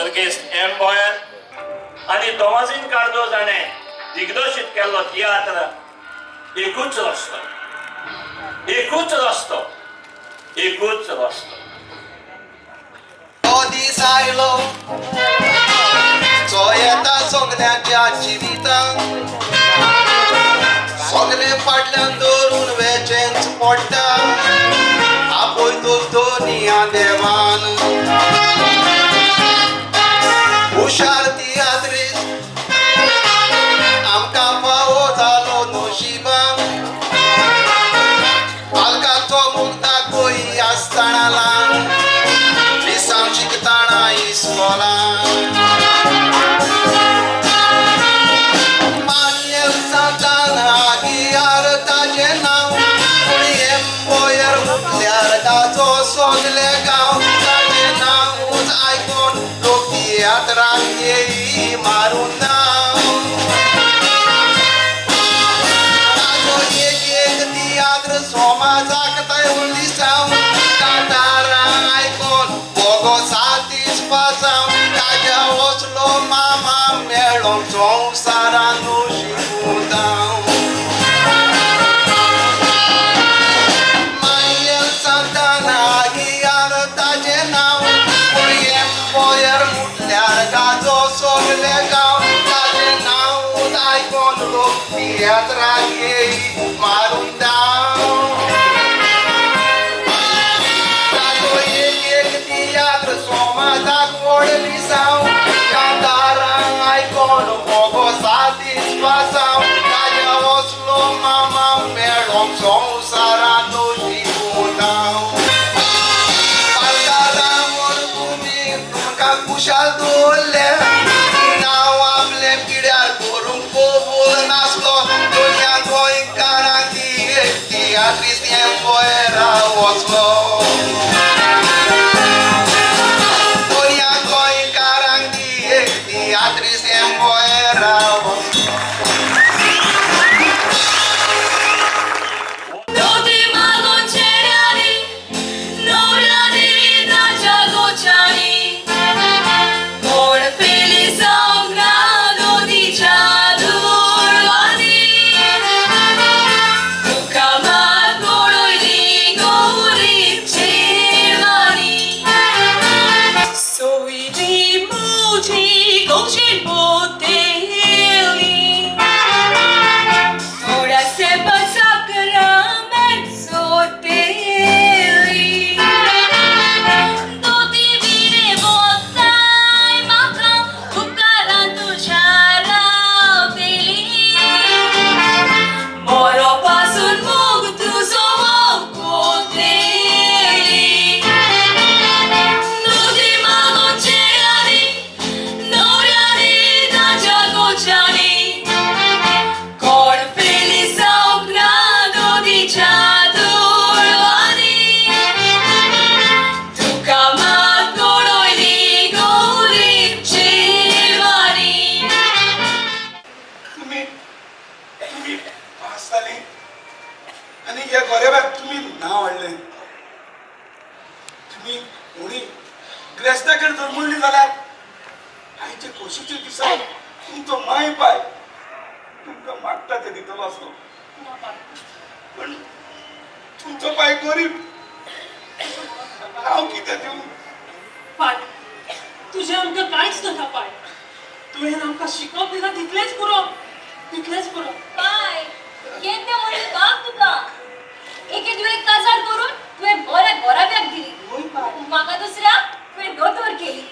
सर्गेस्त M Boyer आनी तोमाजीन कार्दोज हाणें दिग्दर्शीत केल्लो तियात्र एकूच रस्तो, एकूच रस्तो, एकूच रस्तो. तो दीस आयलो जो येता सगल्यांच्या जिवितांत, सगळे फाटल्यान धरून वेचेंच पडटा आपोय तुज दोनिया देवान. हुशार तियात्रीस आमकां फावो जालो नशिबान, पालकाचो मुगता कोई आसतना ल्हान, लिसांव शिकतना इस्कोलान. मान्यल सांताना आगियार ताजें नांव, पूण एम बोयर म्हटल्यार ताजो सगले गांव. ताजें नांवूच आयकोन लोक तियात्राक येई मारून नांव. ताजो एक एक तियात्र समाजाक थंय लिसांव, कांतारां आयकोन बोगो सातीस पासांव. ताज्या वसलो मामा मेळोंक संवसारान शिकूंक. मायल सांताना आगियार ताजें नांव, पूण एम बोयर म्हटल्यार गाजो सगले गांव. ताजें नांवूच आयकोन लोक तियात्राक येई मारून दाव. ताजो एक एक तियात्र समाजाक व्हड लिसांव, कांतारां आयकोन बोगो सातीस पासांव. ताज्या वसलो मामा मेळोंक संवसारान शिकूंक. पालकारां तुमी तुमकां खुशाल दवरले, नांव आपलें पिड्यार करूंक कबूल नासलो. दुनिया गोंयकारांक तियात्रीस एम बोयरा वसलो. दुनिया गोंयकारांक तियात्रीस एम बोयरा वसलो. आनी ह्या गोरेबाक तुमी नांव हाडलें. तुमी कोणी ग्रेस्ताकडेन जल्मल्ली जाल्यार आयचे खोशीच्या दिसा तुमचो माय पाय तुमकां मागता ते दितलो आसलो, पण तुमचो पाय गरीब, हांव कितें दिवं? पाय तुजें आमकां कांयच नाका पाय, तुवें आमकां शिकोवप दिलां तितलेंच पुरो, तितलेंच पुरो. पाय केन्ना म्हणून बाग तुका एके तुवें काजार करून तुवें बऱ्या गोराब्याक दिली, म्हाका दुसऱ्या तुवें दोतोर केली,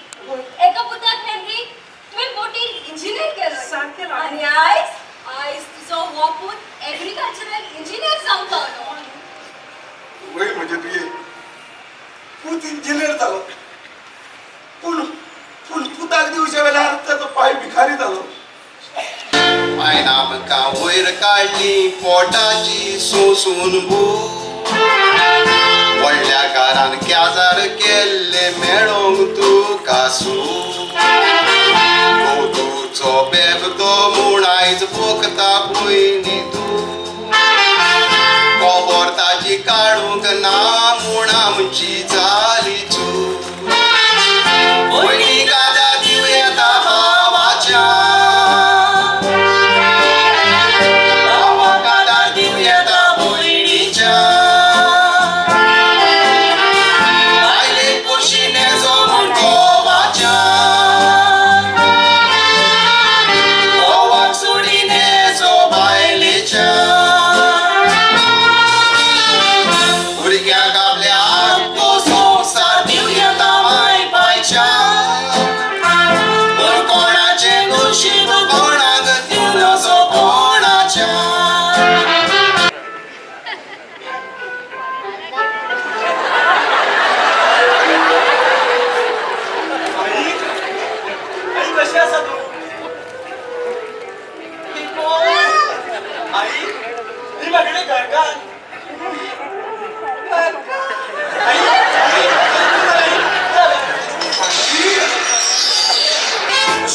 एका पुताक हेनरी तुवें बोटीर इंजिनियर केलो, आनी आयज आयज तुजो हो पूत एग्रीकल्चरल इंजिनियर जावंक पावलो. वय म्हजे तुये पूत इंजिनियर जालो, पूण पूण पुताक दिवच्या वेळार ताचो पांय भिकारी जालो. पायन आमकां वयर काडली पोटाची सोसून भूक, व्हडल्या घरान क्याजार केल्ले मेळोंक तुका सूख. गोदूचो बेबदो म्हूण आयज भोगता पयलीं तूं, खबर ताजी काडूंक ना म्हूण आमची जाली चूक. पयलीं गादा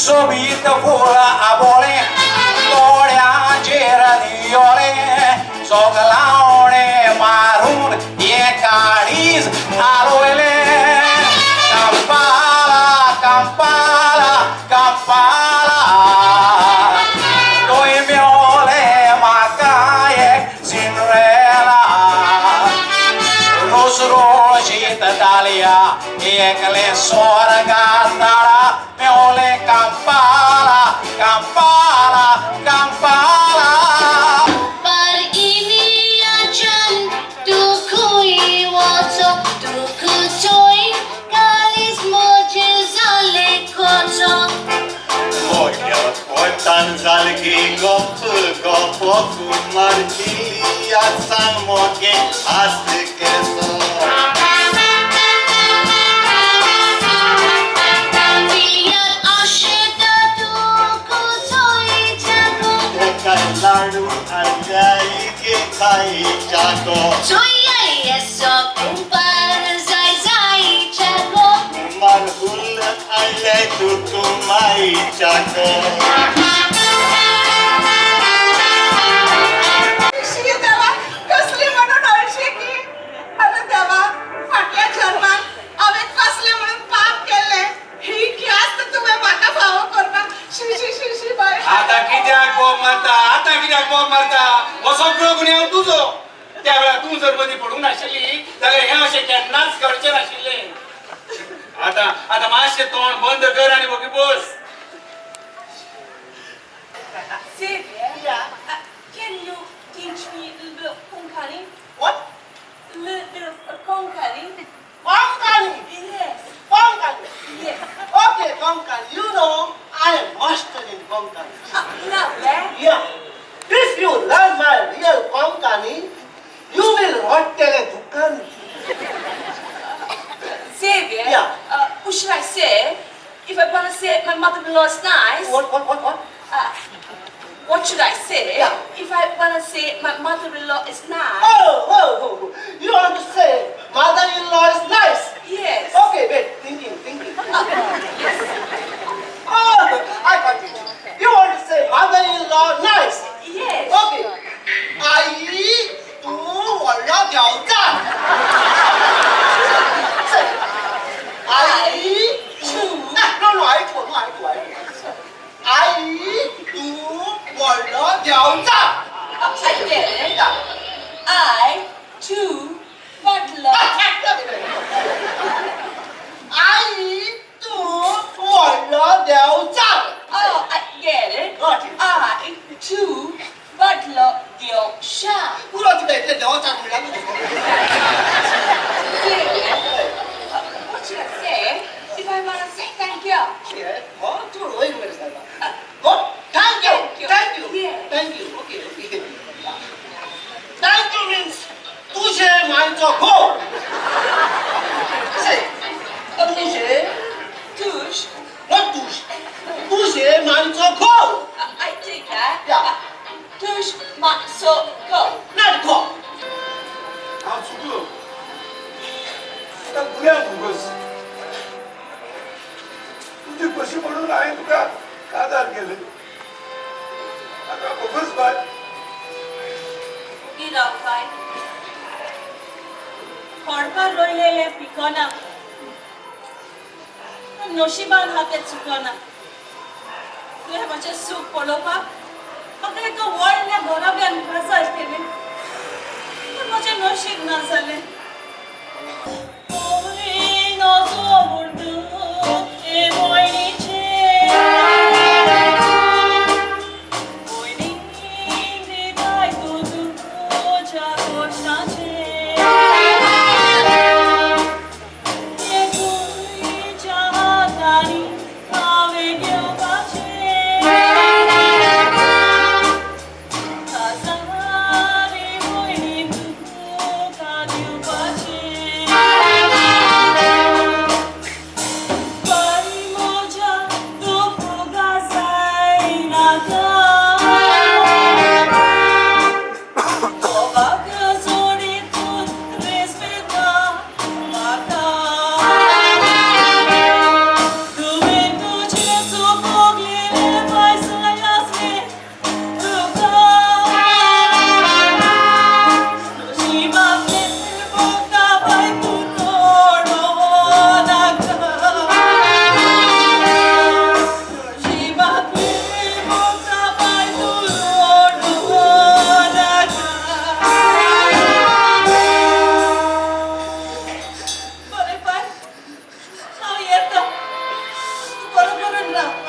सोबीत फूल आबोळें दोळ्यांचेर नियोळें सोगलावणें मारून हें काळीज हालयलें. कंपाला कंपाला कंपाला तुवें मेवलें म्हाका एक सिंड्रेला. रोस रोशीत दालिया एकलें स्वर्गा ताळा मेवलें कंपाला कंपाला कंपाला. जालगी गप गप कुमार किलिया सांग मोगे आस केसो. लाडू आजाई खाई चाको कुमार हुल आले तू तुमाई चाको. कसली म्हणून हळशी की अरे देवा, फाटल्या जन्मात हांवें कसलें म्हणून पाप केल्लें, ही ख्यास्त तुवें म्हाका फावो करपाक. शी शी शी शी बाय. आता कित्याक बोब मारता, आता कित्याक बोब मारता? हो सगळो गुन्यांव तुजो. त्या वेळार तूं जर मदीं पडूंक नाशिल्ली जाल्यार हें अशें केन्नाच घडचें नाशिल्लें. आतां आतां मातशें तोंड बंद कर आनी वोगी बस. Xavier, can you teach me a little bit of Konkani? What? A little bit of Konkani? Konkani? Yes. Konkani? Yes. Okay, Konkani. You know, I am master in Konkani. Lovely. Yeah. If you learn my real Konkani, you will rottele dukani. Xavier, Yeah. What should I say? If I want to say my mother-in-law is nice. What? What should I say? Yeah. If I want to say my mother-in-law is nice. Oh. You want to say mother-in-law is nice? Yes. Okay, wait. Thinking. Yes. Oh, I got it. You want to say mother-in-law nice? Yes. Okay. I tu व्हडलो देंवचार. Say, I Two. No, I two, no, I two, I two. I तूं व्हडलो देंवचार. I get it. I too butler. I तूं व्हडलो देंवचार. Oh, I get it. Got it. I too butler देवशा. पुरो तुका इतलें देंवचार म्हणल्यार. Xavier, what should I say if I want to say thank you? हो, तूं वयर वयर जाता. What? Thank you. Thank you. Thank you. Yes. Thank you. Okay, okay. Thank you means तुझे मांयचो घोव. Say, तुझे Tush. Not तुझ. तुझे मांयचो घोव. I take that. Yeah. Tush ma so go. Not घोव. हांव चुकलो, आतां गुन्यांव भोगस. तुजी खोशी म्हणून हांवें तुका काजार केलें, म्हाका भोगस बाय. ओगी राव बाय. खडपार रोयलेलें पिकना, नशिबान हा तें चुकना. तुवें म्हजें सूख पळोवपाक म्हाका एका व्हडल्या घराब्यान काजार केलें, पूण म्हजें नशीब ना जालें. नजो म्हूण तूं हे भयणीचेर, भयणी दिताय तूं तुज्या कश्टाचेर. हें तुज्या हातांनी हांवें घेवपाचें. काजारी भयणी तुका दिवपाचें. बाय म्हज्या तूं फुगा जायनाका, घोवाक जोडी तूं रेस्पेदा म्हाका. तुवें तुजें सूख राव.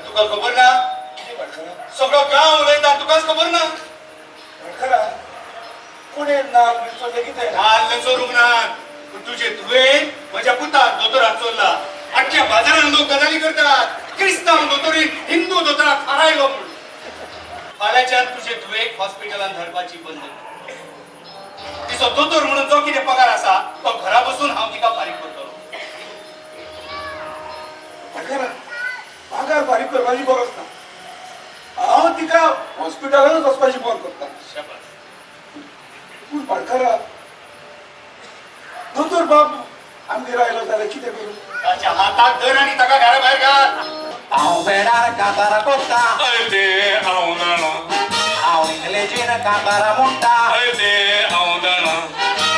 तुका खबर ना? सगळो गांव उलयता, तुकाच खबर ना? खरा कोणे नाल चोरले कितें? नाल्ल चोरूंक ना, पूण तुजे धुवेन म्हज्या पुताक दोतोराक चोरला. आख्ख्या बाजारान लोक गजाली करतात, क्रिस्तांव दोतोरीन हिंदू दोतोराक फारायलो म्हूण. फाल्यांच्यान तुजे धुवेक हॉस्पिटलान धाडपाची बंद. तिचो दोतोर म्हणून जो कितें पगार आसा तो घरा बसून हांव तिका फारीक करतलो. पगार फारीक करपाची गरज ना, हांव तिका हॉस्पिटलानूच वचपाची बंद करता. पूण भाटकारा, दोतोर बाब आमगेर आयलो जाल्यार कितें करूं? ताच्या हाताक धर आनी ताका घरा भायर घाल. हांव बेडार कातारा कोत्ता, हांव जाणा, हांव इंग्लेजीन कातारा म्हणटा, हांव जाणा,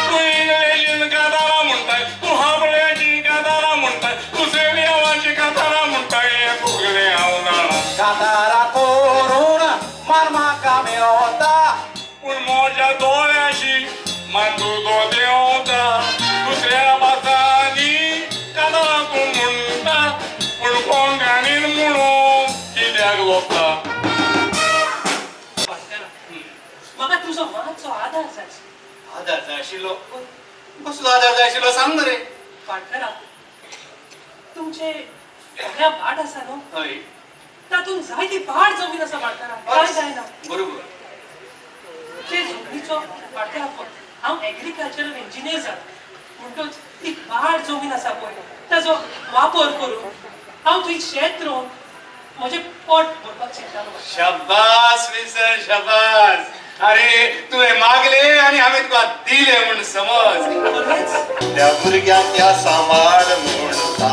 तूं इंग्लेजीन कातारा म्हणटाय, तूं हाबळ्याची कातारा म्हणटाय, तूं सेलियावाची कातारा म्हणटाय, फुगले हांव जाणा. कातारा करून मार म्हाका मेवता, पूण म्हज्या दोळ्याशी मांदू तो देंवता. दुसऱ्या भासांनी कातारा तूं म्हणटा, पूण कोंकणीन म्हणून कित्याक लोकता? म्हाका तुजो मातसो आदार जाय. आदार जाय आशिल्लो? कसलो आदार जाय आशिल्लो सांग मरे. पाटकारा, तुमचे सगळ्या भाट आसा न्हू? हय. तातूंत जायती भाट जमीन आसा भाटकारा, काय जायना. बरोबर. ते जमनीचो भाटकारा हांव एग्रीकल्चरल इंजिनियर जाला, म्हणटूच ती भाट जमीन आसा पळय ताजो वापर करून हांव थंय शेत रोवन म्हजें पोट भरपाक चिंततालो. शाबास विल्सन, शाबास. अरे तुवें मागले आनी हांवें तुका दिले म्हूण समज. त्या भुरग्याक त्या सांबाळ म्हणटा,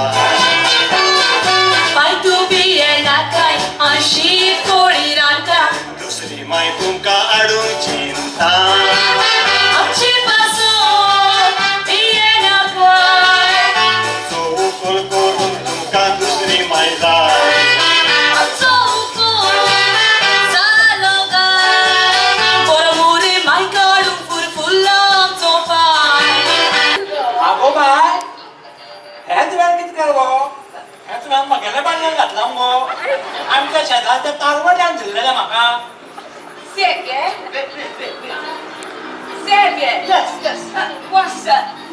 माय तूं भियेनाकाय, हांव शीत कोळी रांदता, दुसरी माय तुमकां हाडूंक चिंता. आमचे पासून भियेनाकाय, तुमचो उकल करून तुमकां दुसरी माय जाय. आमचो उकल जालो काय, बरो मुरे माय काडूंक फुरफुरला आमचो पांय. आगो बाय, हेच वेळ कितें केलें गो? हेच वेळ म्हगेल्या बांदल्यान घातला मुगो. आमच्या शेजारच्या तारवट्यान दिल्लेलें म्हाका. Xavier? Xavier? Yes, yes. What's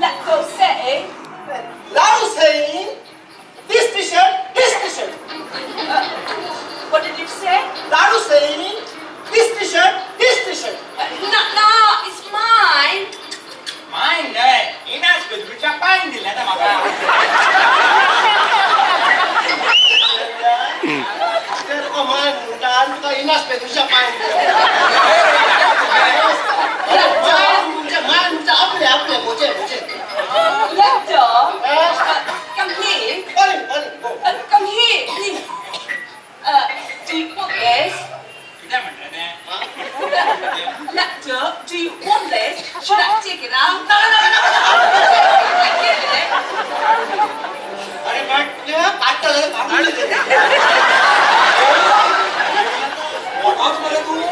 Lacto saying? Lalo saying, this t-shirt, this t-shirt. What did you say? Lalo saying, this t-shirt, this t-shirt. No, no, it's mine. Mine न्हय, इनास पेद्रूच्या पायन दिल्लें तें म्हाका. ते तुका मायन म्हणटा आनी तुका इनास पेद्रूच्या पायन दिल्लें. मायन म्हणजे आपले आपले म्हजे म्हजे. Lacto, come here. Morning, go. Come here, please. Do you want this? कितें म्हणलें तें? Lacto, do you want this? Should I take it out? No, no, no, no, no. I get it. अरे म्हटलं काडटा जाल्यार काडून दे. फोटोच मरे तूं.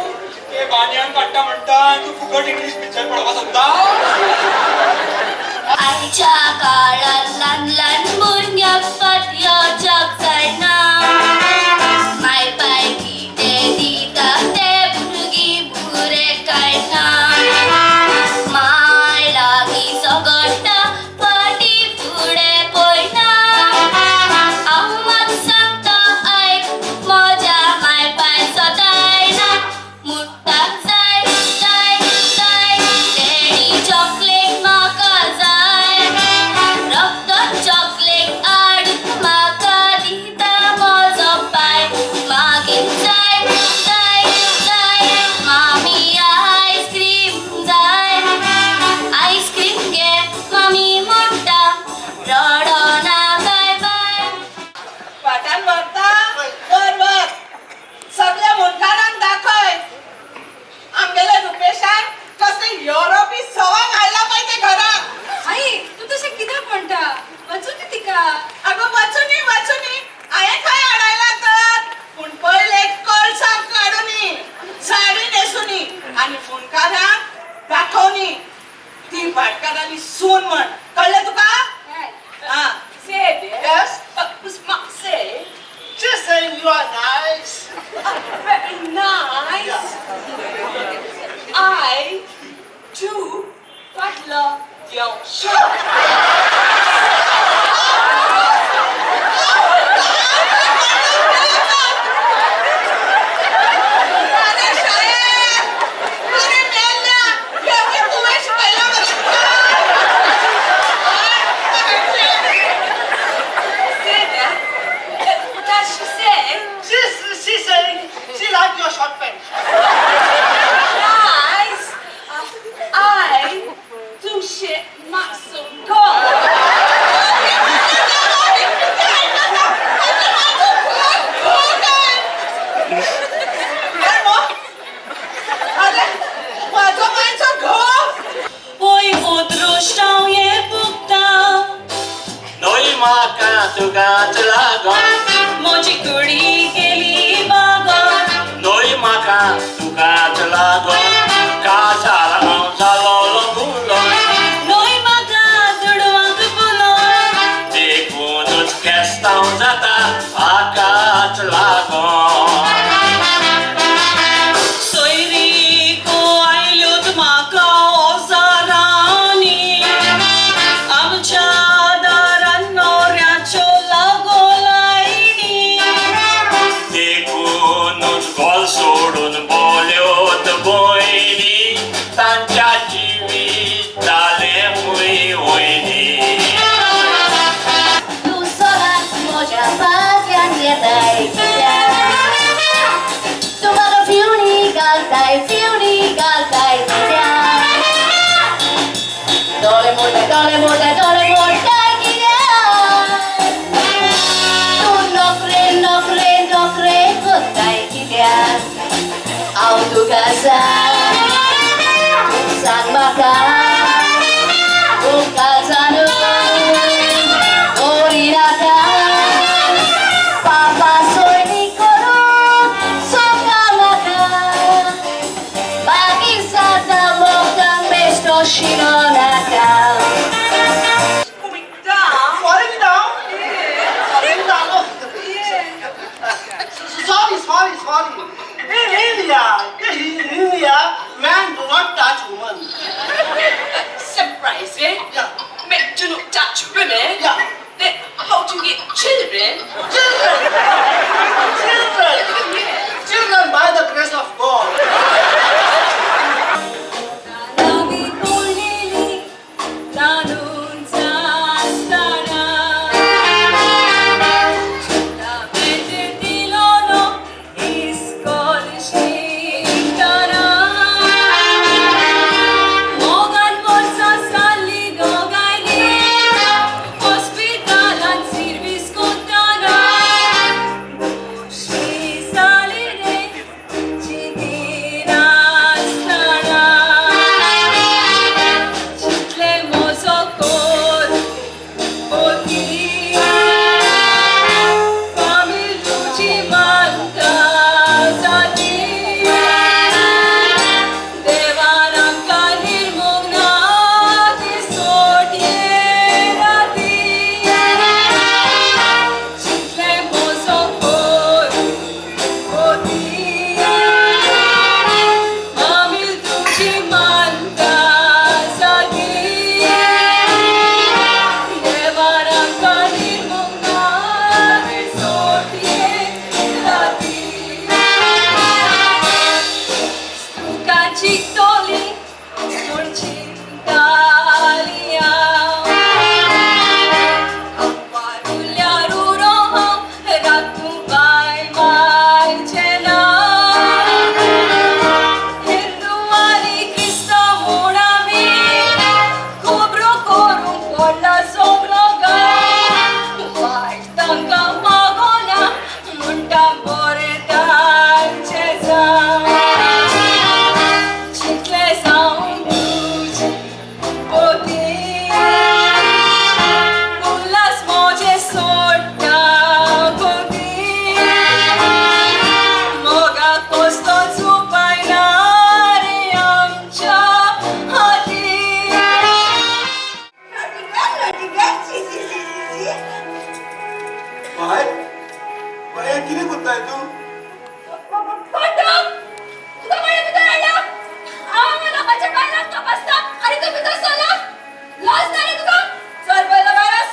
लज ना रे तुका? चल पयलो भायरस.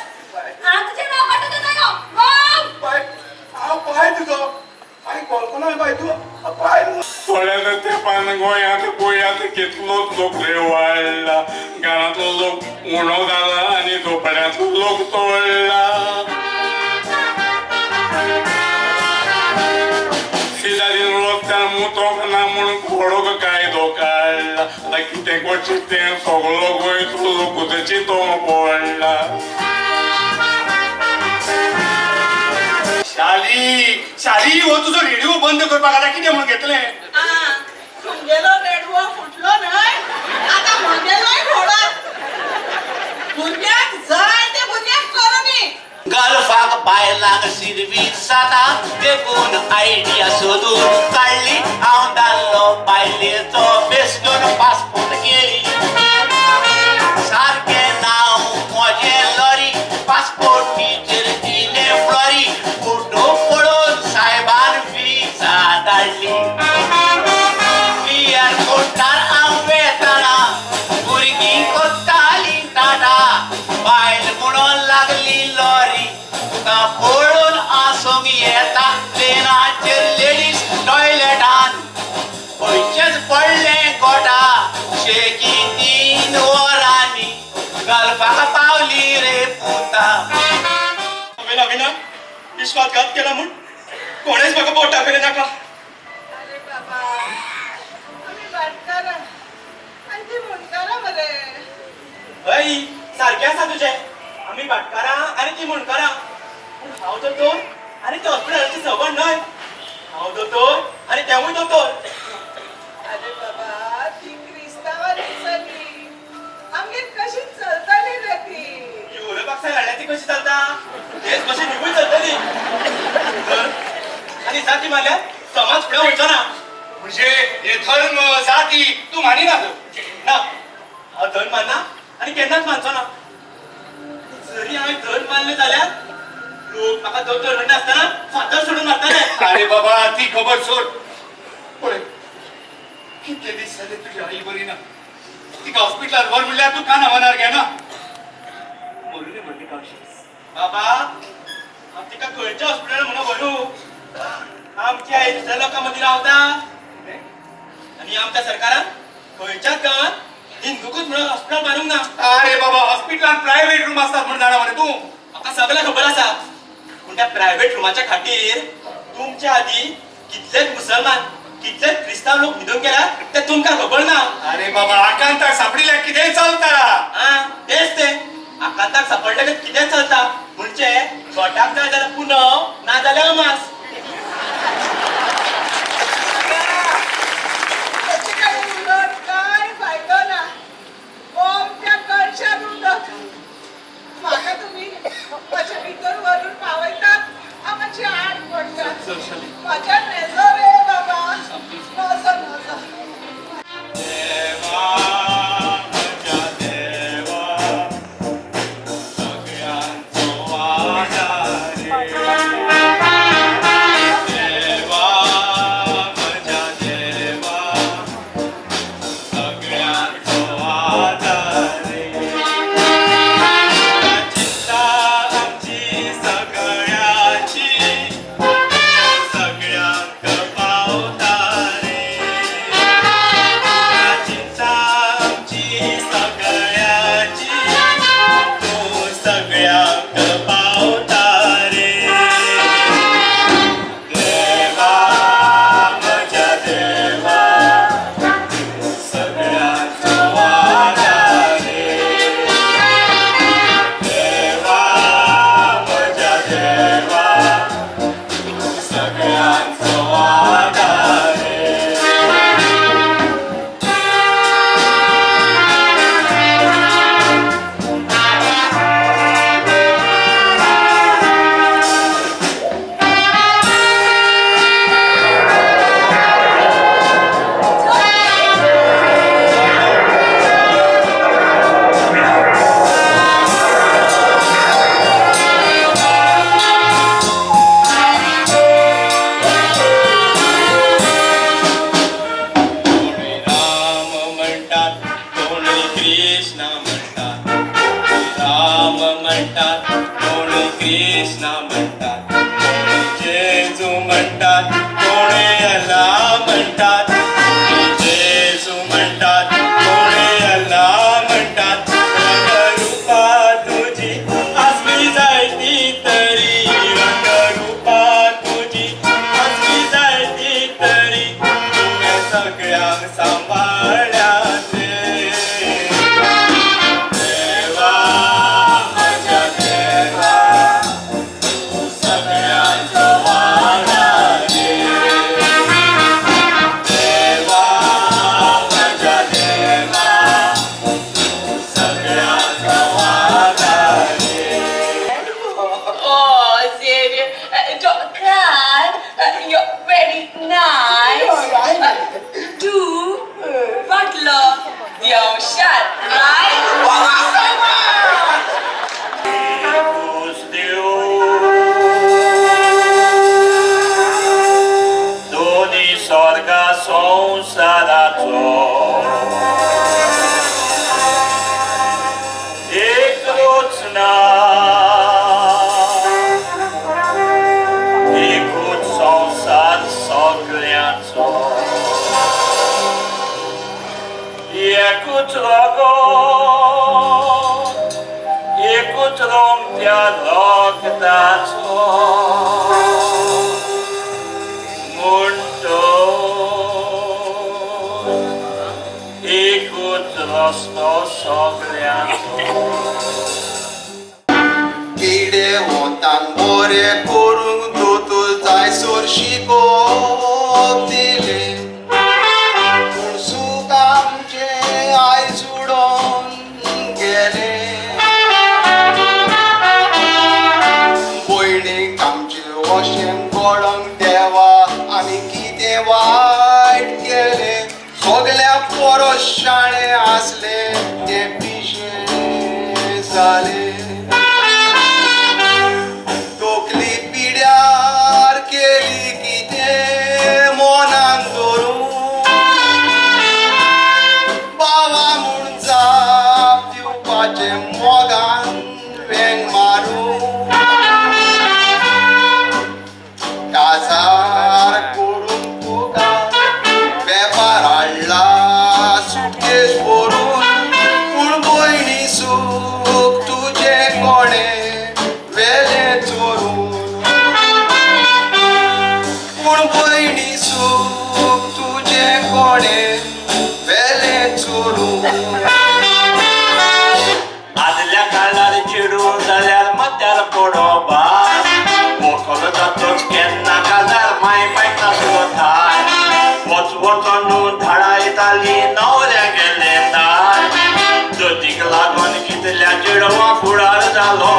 हांव तुजें नांव काडटा तेन्ना यो. वाव! बाय, हांव पाय तुजो. बाय, बोलको बाय तूं. पाय. थोड्याच तेंपान गोंयांत गोंयांत कितलोच लोक रे वाडला, घरांतलो लोक उणो जाला आनी झोपड्यांतलो लोक तोडला. सिदादीन रस्त्यार मुतोंक ना म्हूण घोडोक कायदो काडला. आतां कितें करचें तें सगळो गोंयचो लोकूच चिंतूंक पडला. शाली, शाली, हो तुजो रेडिओ बंद करपाक आतां कितें म्हूण घेतलें? तुमगेलो रेडवो फुटलो न्हय, आतां म्हगेलोय घोडा. भुरग्याक जाय ते भुरग्याक करूनी. गल्फाक बायलांक सिर्वीस जाता देखून आयडिया सोदून काडली. हांव दादलो बायलेचो बेसकून पासपोर्ट केली. सारकें नांव म्हजें लॉरी, पासपोर्टीचेर दिलें फ्लॉरी. फोटो पळोवन सायबान विजा धाडली. एअरपोर्टार हांव वेतना भुरगीं कोत्तालीं टाटा. बायल म्हणून लागली लॉरी, तुका पळोवन आसूंक येता. प्लेनाचेर लेडीज टॉयलेटान खंयचेच पडलें गोटा. शेकी 3 वरांनी गल्फाक पावली रे पुता. हांवें नवीनाक विश्वासघात केला म्हूण कोणेच म्हाका बोट दाखयलें नाका. अरे बाबा, आमी भाटकारां आनी ती मुंडकारां मरे. हय, सारकें आसा तुजें. आमी भाटकारां आनी ती मुंडकारां. पूण हांव दोतोर आनी ते हॉस्पिटलाची सवण न्हय. हांव दोतोर आनी तेवूय दोतोर. अरे बाबा, ती क्रिस्तांवाली चली आमगेर कशी चलताली रे ती. युरोपाक हाडल्या ती कशी चलता तेच भशेन हिवूय चलतली. धर्म आनी जाती मारल्यार समाज फुडें वचचो ना. म्हणजे हे धर्म जाती तूं मानिना तर? ना, हांव धर्म मानना आनी केन्नाच मानचो ना. जरी हांवें धर्म मानलें जाल्यार लोक म्हाका दोतोर म्हणनासतना फातर सोडून मारतले. अरे बाबा, ती खबर सोड. पळय कितले दीस जाले तुजी आई बरी ना. तिका हॉस्पिटलार व्हर म्हणल्यार तूं काना मनार घेना. मरुनी म्हणली कावशी. बाबा, हांव तिका खंयच्या हॉस्पिटलार म्हणून व्हरू? आमची आई दुसऱ्या लोकां मदीं रावता आनी आमच्या सरकारान खंयच्याच गांवांत हिंदूकूच म्हणून हॉस्पिटल बांदूंक ना. अरे बाबा, हॉस्पिटलान प्रायव्हेट रूम आसतात म्हूण जाणा मरे तूं. म्हाका सगळें खबर आसा. पूण त्या प्रायव्हेट रुमाच्या खातीर तुमच्या आदीं कितलेच मुसलमान, कितलेच क्रिस्तांव लोक न्हिदून गेल्यात ते तुमकां खबर ना. अरे बाबा, आकांताक सापडिल्यार कितेंय चलता. आं, तेच तें. आकांताक सापडलेकच कितें चलता म्हणजे गोटाक जाय जाल्यार पुनव, ना जाल्यार अमास. ताचे कडेन उलोवन कांय फायदो ना. ओमक्या कळशान उदक. म्हाका तुमी म्हज्या भितर व्हरून पावयतात, हांव मातशी आड पडटा. म्हज्या नेजो रे बाबा, नजो नजो. देवा म्हज्या देवा, सगळ्यांचो आदार रे. देवा म्हज्या देवा, सगळ्यांचो आदार रे. चिंता आमची सगळ्याची, सगळ्यांचो म्हणटात, कोणे अल्ला म्हणटात, जेजू म्हणटात, कोणे अल्ला म्हणटात. रंगरुपा तुजी आसली जायती तरी, रंगरुपा तुजी आसली जायती तरी, तुवें सगळ्यांक सांबाळ्ळ्या रे. देवा म्हज्या देवा, तूं सगळ्यांचो आदार रे. देवा म्हज्या देवा, तूं सगळ्यांचो आदार रे. Oh, Xavier, don't cry. You're very nice. Do butler your shot, right? एकूच देव, दोनी स्वर्गा संवसाराचो, एकूच ना, एकूच संवसार सगळ्यांचो, एकूच रगत, एकूच रंग त्या रगताचो, म्हणटो एकूच रस्तो सगळ्यांचो. किडे वोतान बरें करूंक दोतोर जायसर शिकोवप दिलें, पूण सूख आमचें आयज उडोवन गेलें. भयणीक आमचें अशें घडोवंक देवा आमी कितें वायट केलें, सगल्या परस शाणे आसले ते पिशें जाले. तकली पिड्यार केली कितें मनान धरून, बाबा म्हूण जाप दिवपाचें मोगान वेंग मारून, काजार करून तुका वेपार हाडला सुटकेस भरून, पूण भयणी सूख तुजें कोणें वेलें चोरून, पूण भयणी सूख तुजें कोणें वेलें चोरून. आदल्या काळार चेडूं जाल्यार मत्यार पडोवपाक, व्हंकल जातच केन्ना काजार माय बायक नासलो थाय, वच वचोन धाडा येताली न्हवऱ्या गेले दार, जतीक लागून कितल्या चेडवां फुडार जालो.